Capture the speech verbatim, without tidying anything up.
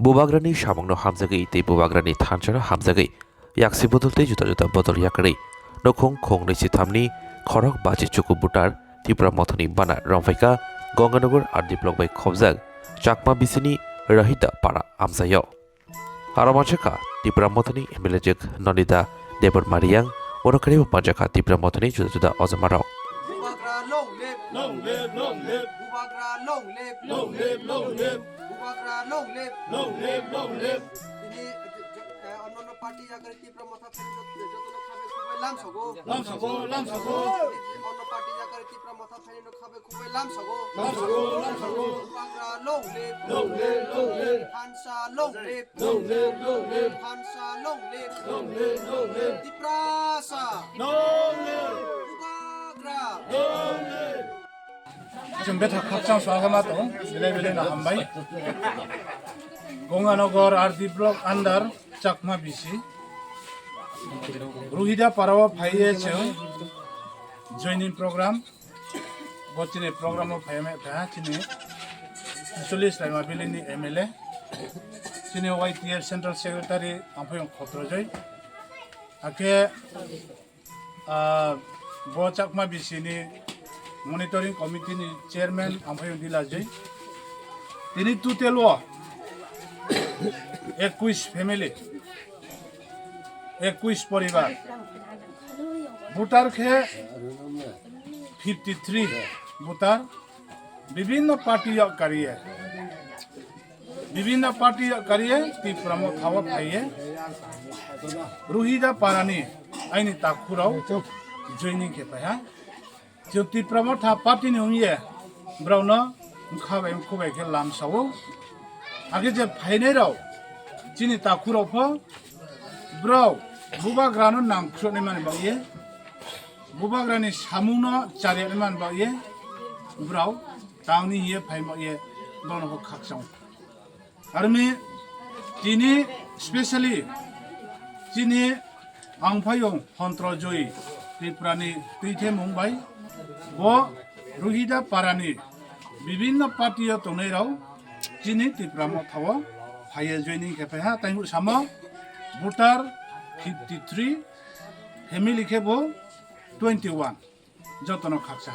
Bubagrani samungno hamjagwi tei Bubagrani thansano hamjagwi yaksi bodol tei juda juda bodol yakarwi nukhung khungnwi sithamni khorok bachi chuku butar Tipra Mothani bana romphai kha Gonganagar R D block bai khobjak Chakma bisini Rohida para amchaio. Aro manjakha Tipra Mothani M L A jwk Nandita Debbarma Reang, oro kwrwi bo manjakha Tipra Mothani juda juda ojomarok. Bubagra long live! Long live, long live! Bubagra long live! Long live, long live! Bubagra long live! Long live, long live! Tini, eh, onno party yakarwi Tipra Motha phaini jotono khabe khubai lamsogo. Lamsogo, lamsogo. Onno party yakarwi Tipra Motha phaini no khabe khubai lamsogo. Lamsogo, lamsogo. Bubagra long live. Long live, long live. Thansa long live. Long live, long live. Thansa long live. Long live, long live. Tiprasa. Long live. Bubagra. Long live. Chwng bethak khakchang swagama tong, belai belai no hambai. Gonganagar R D block under Chakma bisi. Rohida parao phaiye chwng joining program. Bo chini program o phaiya me phaha chini Cholish Laima Valley ni M L A. Chini Y T F Central Secretary Amphoyong Khotrojoi. Akhe Ah, bo Chakma bisini monitoring committee ni chairman Amphoyong Dilajoi. Tini total o ekush family, ekush poribar. Voter khe fifty three voter, bibhinno party yok kariye. Bibhinno party kariye Tipra Motha o phaiye. Rohida parani aini takhurao joining khe phaiha. Chwng Tipra Motha party ni wngye borokno wngkha bai wngkhu bai khe lamsao. Age je phainai rok chini takhurao pho borok bubagrano nang khwlwknai mani bagwi, bubagrani samungno charyanai mani bagwi borok tangni hiye phaima ye bono bo khakchang. Armi tini specially chini Amphoyong Hontro Joi Tripurani twithemung bai bo Rohida parani bibhinno party o tongnai rok chini Tipra Motha o phaiye joining khe phaiha, tei samo voter fifty three, family khe bo twenty one. Jotono khaksa.